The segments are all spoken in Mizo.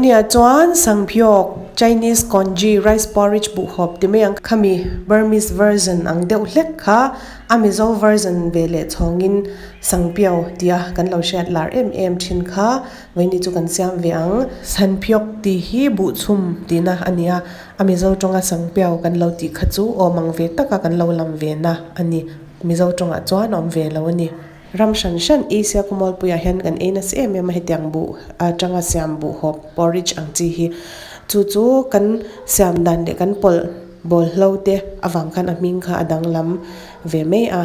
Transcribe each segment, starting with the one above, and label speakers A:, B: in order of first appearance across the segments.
A: Vawinia chuan Sangphiawk, Chinese congee, rice porridge buhhawp ti mai ang khami Burmese version ang deuh hlek kha a Mizo version ve leh chhawngin Sangpiau tia kan lo hriat lar em em thin kha vawiini chu kan siam ve ang. Sanphiawk tih hi buhchhum tihna a ni a, a Mizo tawnga Sangpiau kan lo tih kha chu awm ang ve taka kan lo lam ve na a ni. Mizo tawngah chuan awm ve lo a ni. Ram hran hran Asia khawmualpuiah hian kan ei nasa em em a, hetiang buh atanga siam buh hawp porridge ang chi hi. Chu chu kan siam dan leh kan pawlh bawlhlo te avang khan a hming kha a danglam ve mai a.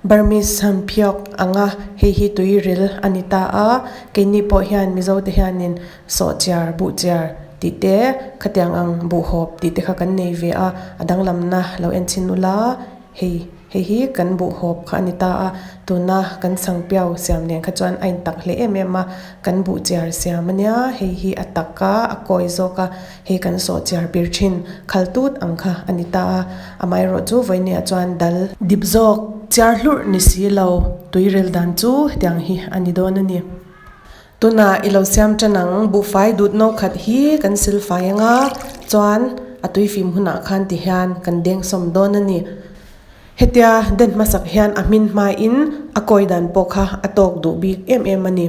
A: Burmese Sangphiawk anga hei hi tuiril a ni ta a, keini pawh hian Mizo te hianin sawhchiar, buhchiar tih te, khatiang ang buh hawp tih te kha kan nei ve a, a danglamna lo enchhin ula. Hei, hei hi kan buhhawp kha a ni ta a, tuna kan sangpiau siam nen kha chuan a intak hle em em a, kan buhchiar siam a nia, hei hi a tak a, a kawi zawk a, hei kan sawhchiar pir thin khal tut ang kha a ni ta a, amaherawh chu vawinia chuan dal dip zawk chiar hlurh ni si lo, tuirel dan chu hetiang hi a ni dawn a ni. Tuna i lo siam tan ang, buhfai dut no khat hi kan sil fai anga chuan a tui fim hunah khan ti hian kan deng sawm dawn a ni. Hetia den hmasak hian a hmin hmain a kawi dan pawh kha a tawk duh bik em em a ni.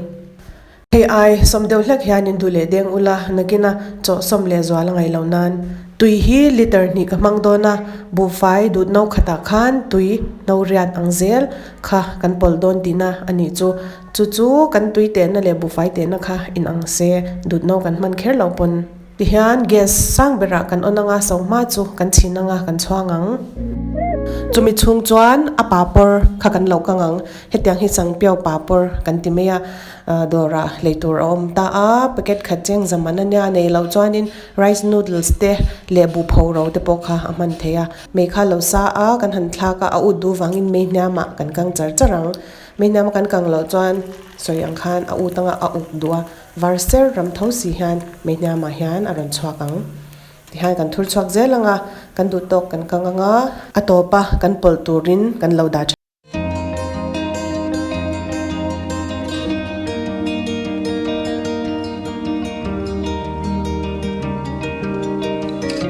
A: Hei ai sawm deuh hlek hianin duh leh deng ula nakina chawh sawm leh zual a ngaih loh nan. Tui hi liter hnih ka hmang dawn a, buhfai dut no khatah khan tui no riat ang zel kha kan pawlh dawn tihna a nih chu. Chu chu kan tui tehna leh buhfai tehna kha in ang se, dut no kan hman kher loh pawn. Tihian gas sang berah kan on anga so hma chu kan chhin anga kan chhuang ang. Chumi chhung chuan a papawr kha kan lo kang ang. Hetiang hi changpiau papawr kan ti mai a, dawrah lei tur a awm ta a, packet khat cheng zaman ania nei loh chuanin rice noodles te leh buhpho ro te pawh kha a hman thei a. Mei kha lo sa a, kan han thlak a, a ut duh vangin mei hniamah kan kang char char ang. Mi hnam kan kang loh chuan sawi ang khan a ut anga a uk duh a, var ser ram tho si hian mei hniamah hian a rawn chhuak ang. Tihian kan thur chhuak zel anga, kan duh tawk kan kang anga, a tawpa kan pawlh turin kan lo dah tha.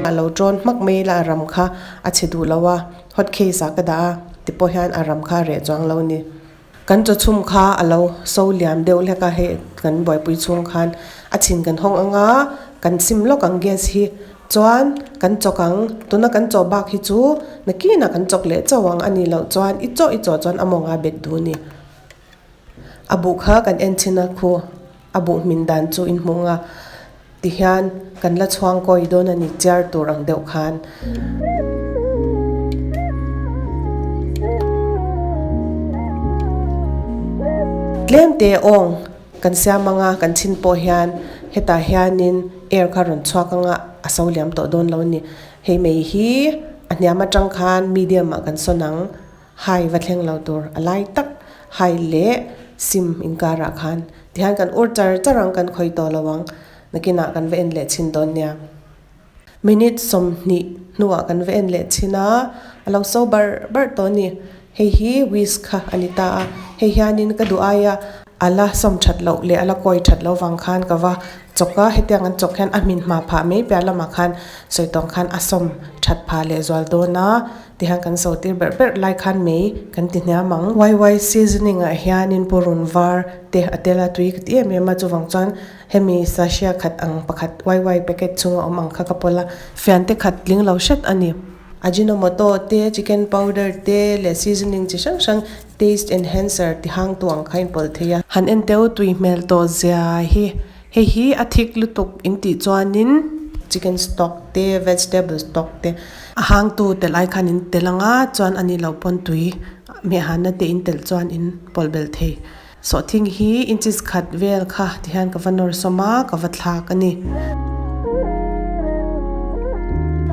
A: A lo tawn hmak mai la a ram kha a chhe duh lo a. Hot case ah ka dah a, ti pawh hian a ram kha a reh chuang lo ni. Kan chaw chhum kha a lo so liam deuh hlek a, hei kan buaipui chhung khan a chhin kan hawng ang a, kan sim lawk ang gas hi chuan kan chawk ang, tuna kan chaw bak hi chu nakinah kan chawk leh chauh ang a nih loh chuan i chaw i chaw chuan a mawng a bet duh a ni. A buh kha kan en chhin a khu a buh hmin dan chu in hmuh ang a tihian kan la chhuang kawi dawn a ni chiar tur ang deuh khan. Tlem te awng kan siam anga kan chhin pawh hian hetah hianin air kha rawn chhuak anga a so liam tawh dawn lo a ni. Hei mai hi a hniam atang khan medium ah kan sawn ang. Hai va thleng lo tur a lai tak hai leh sim inkarah khan tihian kan ur char char ang kan khawi tawh lo ang nakinah kan va en leh chhin dawn nia. Minute 20 hnuah kan va en leh chhin a, a lo so bar bar tawh a ni. Hei hi whisk kha a ni ta a, hei hianin ka duh aia a la sawm that loh leh a la kawi that loh vang khan ka va chawk a, hetiang an chawk hian a hmin hma phah mai piah lamah khan sawi tawng khan a sawm that phah leh zual dawn a. Tihian kan so tir berh berh lai khan mei kan ti hniam ang. YY seasoning ah hianin purun var te a tel a tui ka ti em em a chuvang chuan hemi sachet khat ang pakhat YY packet chhunga awm ang kha ka pawlh a fian te khat tling lo hret a ni. Ajinomoto te chicken powder te leh seasoning chi hrang hrang taste enhancer ti hang tu ang kha in pawlh thei a. Han en teu tui hmel tawh zia hi hei hi a thik lutuk in tih chuanin chicken stock te vegetable stock te A hangtu tel ai khan in tel anga chuan a nih loh pawn tui hmehhana te in telh chuan in pawlh belh thei. Sawhthing hi inches khat vel kha ti hian ka va nawr sawm a, ka va thlak a ni.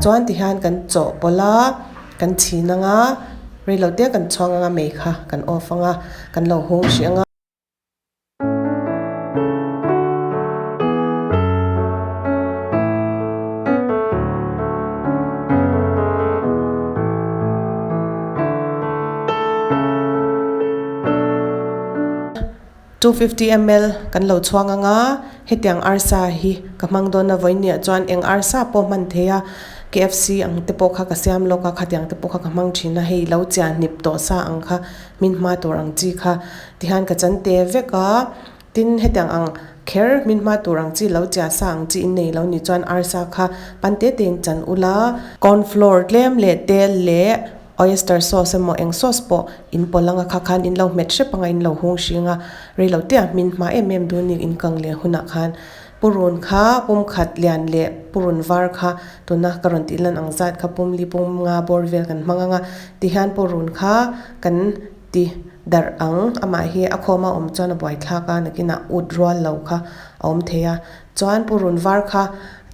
A: Chuan ti hian kan chawh pawlh a, kan chhin anga reilo te kan chhuang anga mei kha kan off anga kan lo hung hrih anga. 250 ml kan lo chhuang anga. Hetiang arsa hi ka hmang dawn a vawinia chuan eng arsa pawh hman thei a KFC ang te pawh kha ka siam lawk a khatiang te pawh kha ka hmang thin a hei lo chiah hnip tawh sa ang kha hmin hma tur ang chi kha tihian ka chan te vek a tin hetiang ang kher hmin hma tur ang chi lo chiah sa ang chi in nei lo ni chuan arsa kha pan te te in chan ula corn flour tlem leh tel leh Oyster sauce emaw eng sauce pawh in pawlh anga kha khan in lo hmet hrep anga in lo hung hring a, rei lo te ah hmin hma em em dun in in kang leh hunah khan purun kha pum khat lian leh purun var kha tuna ka rawn tih lan ang zat kha pum li pum nga bawr vel kan hmang anga tihian purun kha kan ti darh ang amah hi a khawm a awm chuan a buaithlak a nakinah ut rual lo kha a awm thei a chuan purun var kha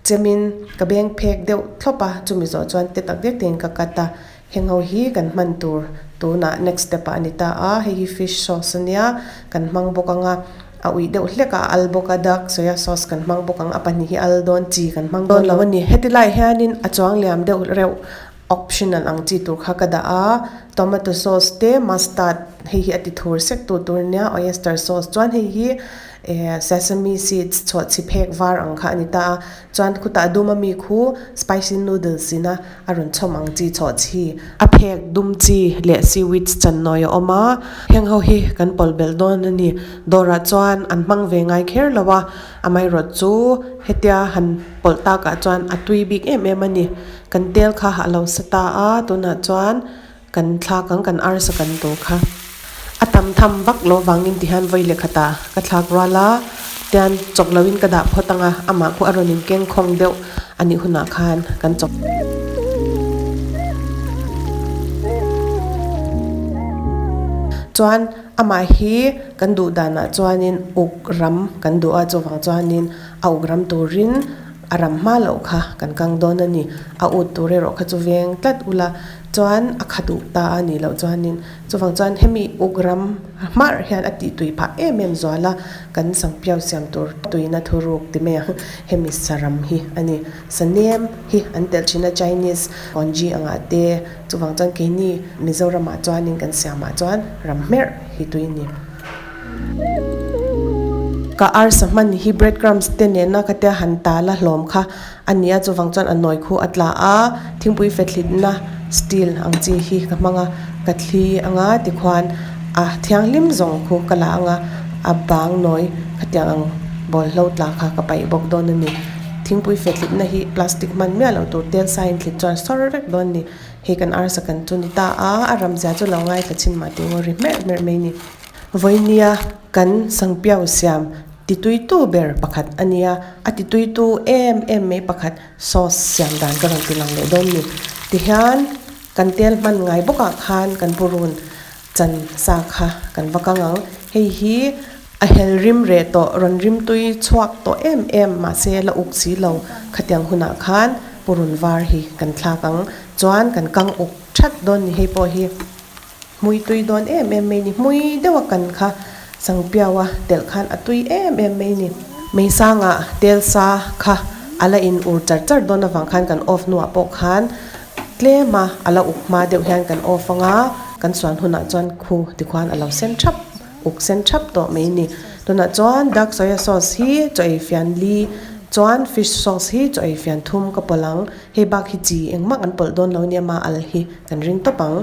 A: Chemin ka beng phek deuh thlawp a, chumi zawh chuan te tak dek tein ka cut a, heng ho hi kan hman tur tunah next step ah a ni ta a, hei hi fish sauce a nia, kan hmang bawk ang a, a uih deuh hlek a, a al bawk a, dark soya sauce kan hmang bawk ang, a pahnih hi al dawn chi kan hmang dawn lo a ni. Heti laiah hianin a chuang liam deuh reuh optional ang chi tur kha ka dah a, tomato sauce te mustard hei hi a ti thur sek tu tur nia oyster sauce chuan hei hi eh sesame seeds chhuah chhi phek var ang kha a ni ta a chuan khutah dum ami khu spicy noodles ina a rawn chhawm ang chi chhuah chhi a phek dum chi leh seaweeds channawi a awm a heng ho hi kan pawlh belh dawn a ni dawrah chuan an hmang ve ngai kher lo a amaherawhchu chu hetia han pawlh takah chuan a tui bik em em a ni. Kan tel kha a lo sa ta a, tunah chuan kan thlak ang, kan arsa kan tur kha a tam tham vak lo vangin tihian vawi leh khatah ka thlak rual a, tian chawk loin ka dah phawt ang a, amah khu a rawn inkeng khawng deuh a nih hunah khan kan chawk. Chuan amah hi kan duh danah chuanin uk ram kan duh a, chuvang chuanin a uk ram turin. A ram hma loh kha kan kang dawn a ni. A ut tur erawh kha chu veng tlat ula chuan a kha duh ta a nih loh chuanin chuvang chuan hemi uk ram hmar hian a tih tui phah em em zual a, kan sangpiau siam tur tuina thuruk ti mai ang hemi saram hi a ni. Sanem hi an telh thin a Chinese congee angah te chuvang chuan keini Mizoramah chuanin kan siamah chuan ram hmerh hi tui a ni. Ka arsa hman hi bread crumbs te nena ka tia han tal a hlawm kha a ni a, chuvang chuan a nawi khu a tla a, thingpui fethlitna steel ang chi hi ka hmang a, ka thli anga tikhuan a thianghlim zawng khu ka la anga a bang nawi khatiang ang bawlhlo tla kha ka paih bawk dawn a ni. Thingpui fethlitna hi plastic hman miah loh tur tel sain thlit chuan sawr vek dawn a ni. Hei kan arsa kan chu ni ta a, a ramzia chu lo ngaithla chin mah tih ngaw ri hmerh hmerh mai a ni. Vawinia kan Sangpiau siam tituitu ber pakhat a nia, a tituitu em em mai pakhat sauce siam dan ka rawn ti lang leh dawn ni. Tihian kan tel hman ngai bawkah khan kan purun chan sa kha kan va kang ang. Hei hi a hel rim reh tawh, rawn rim tui chhuak tawh em em mahse la uk si lo khatiang hunah khan purun var hi kan thlak ang. Chuan kan kang uk that dawn ni hei pawh hi. Hmui tui dawn em em mai ni. Hmui deuha kan kha Sangpiaua telh khan a tui em em mai ni. Meisanga tel sa kha a la in ur char char dawn avang khan kan off hnuah pawh khan tlema a la uk hma deuh hian kan off anga kan suan hunah chuan khu tikhuan a lo sen thap uk sen thap tawh mai ni. Tunah chuan dark soya sauce hi chaw ei fian li chuan fish sauce hi chaw ei fian thum ka pawlh ang. Hei bak hi chi engmah kan pawlh dawn lo nia ma al hi kan ring tawp ang.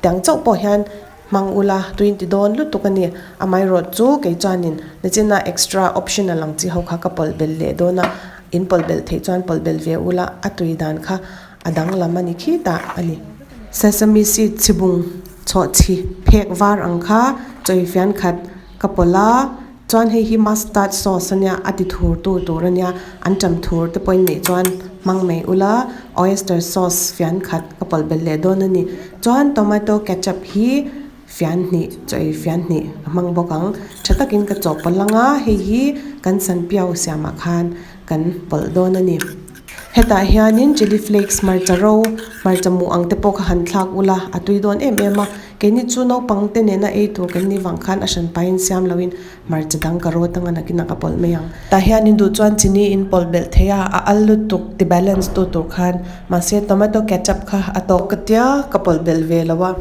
A: Tiang chauh pawh hian hmang ula tuin ti dawn lutuk a ni. Amaherawh chu kei chuanin nachina extra optional ang chi ho kha ka pawlh belh leh dawn a, in pawlh belh theih chuan pawlh belh ve ula a tui dan kha a danglam a ni khitah a ni. Sesame seed chhibung chhawhchhi phek var ang kha chawifian khat ka pawlh a. Chuan hei hi mustard sauce ania, a ti thur tu tur ania, an ṭam thur te pawhin neih chuan hmang mai ula, oyster sauce fian khat ka pawlh belh leh dawn a ni. Chuan tomato ketchup hi fian hnih, chaw ei fian hnih ka hmang bawk ang. Ṭha takin ka chawhpawlh ang a, hei hi kan sanpiau siamah khan kan pawlh dawn a ni. Hetah hianin chilli flakes hmarcha ro, hmarcha muh ang te pawh kha han thlak ula, a tui dawn em em a. Keini chu naupang te nena ei tur kan nih vang khan a hran pahin siam loin hmarcha dang ka rawt anga nakinah ka pawlh mai ang. Tah hianin duh chuan chini in pawlh belh thei a, a al lutuk ti balance tu tur khan. Mahse tomato ketchup kha a tawk ka tia ka pawlh belh ve lo a.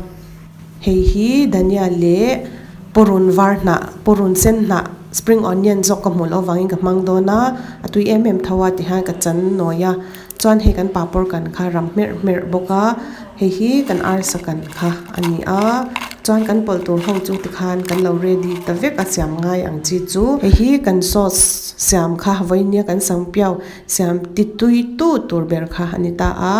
A: Hei hi dhania leh purun var hnah, purun sen hnah. Spring onion zawk ka hmuh loh avangin ka hmang dawn a, a tui em em tho a tihian ka chan nawi a, chuan hei kan papawr kan kha ram hmerh hmerh bawk a, hei hi kan arsa kan kha a ni a, chuan kan pawlh tur ho chu tikhan kan lo ready ta vek a siam ngai ang chi chu. Hei hi kan sauce siam kha vawinia kan sangpiau siam ti tui tu tur ber kha a ni ta a,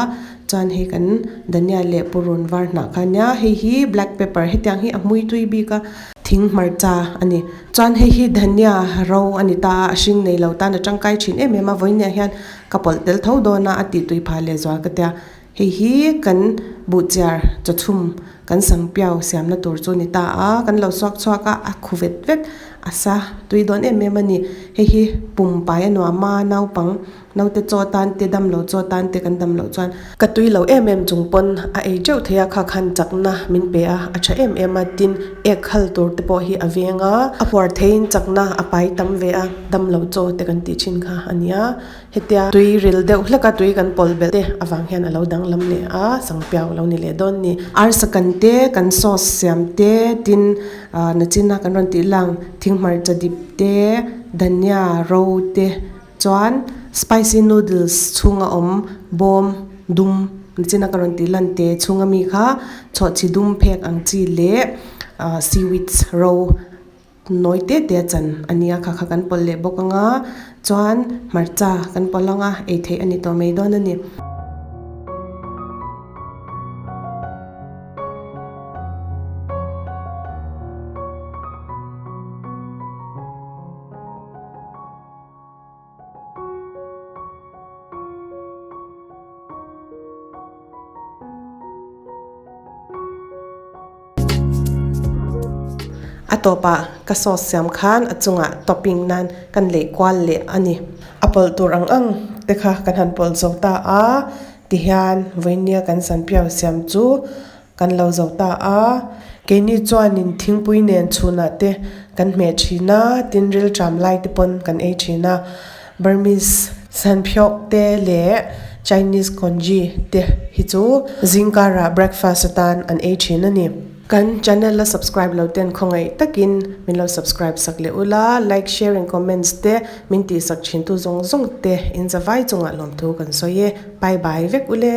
A: chuan hei kan dhania leh purun var hnah kha a nia, hei hi black pepper hetiang hi a hmui tui bik a. Thing hmarcha a ni. Chuan hei hi dhania ro a ni ta a, a hring nei lo tan a tangkai thin em em a, vawinia hian ka pawlh tel tho dawn a, a tih tui phah leh zual ka tia. Hei hi kan buhchiar chawchhum kan sangpiau siamna tur chu a ni ta a, kan lo suak chhuak a, a khu vet vet a sa tui dawn em em a ni. Hei hi pum pai a nuam a, naupang Naute chaw tan te, damlo chaw tan te kan dam loh chuan ka tui lo em em chung pawn a ei teuh thei a, kha khan chakna min pe a, a tha em em a, tin ek khal tur te pawh hi a veng a, a puar theiin chakna a pai tam ve a, damlo chaw te kan tih thin kha a nia, hetia tui ril deuh hlek a tui kan pawl belh te avang hian a lo danglam leh a, sangpiau a lo ni leh dawn ni. Arsa kan te, kan sauce siam te, tin nachina kan rawn tih lang thing hmarcha dip te, dhania ro te. Chuan spicy noodles chhunga awm bawm dum nichina ka rawn tih lan te chhunga mi kha chhawhchhi dum phek ang chi leh ah seaweeds ro nawi te te a chan a nia kha kha kan pawlh leh bawk ang a chuan hmarcha kan pawlh ang a ei theih a ni tawh mai dawn a ni. A tawpah ka sauce siam khan a chungah topping nan kan lei kual leh a ni. A pawlh tur ang ang te kha kan han pawlh zo ta a, tihian vawinia kan sanpiau siam chu Kan lo zo ta a, keini chuanin thingpui nen chhunah te kan hmeh thin a, tin rilṭam lai te pawn kan ei thin a. Burmese sanphiawk te leh Chinese congee te hi chu zingkarah breakfast atan an ei thin a ni. Kan channel la subscribe lo ten khawngaih takin min lo subscribe sak leh ula, like, share and comments te min tihsak thin tu zawng zawng te in zavai chungah lawmthu kan sawi e. Bye bye vek ule.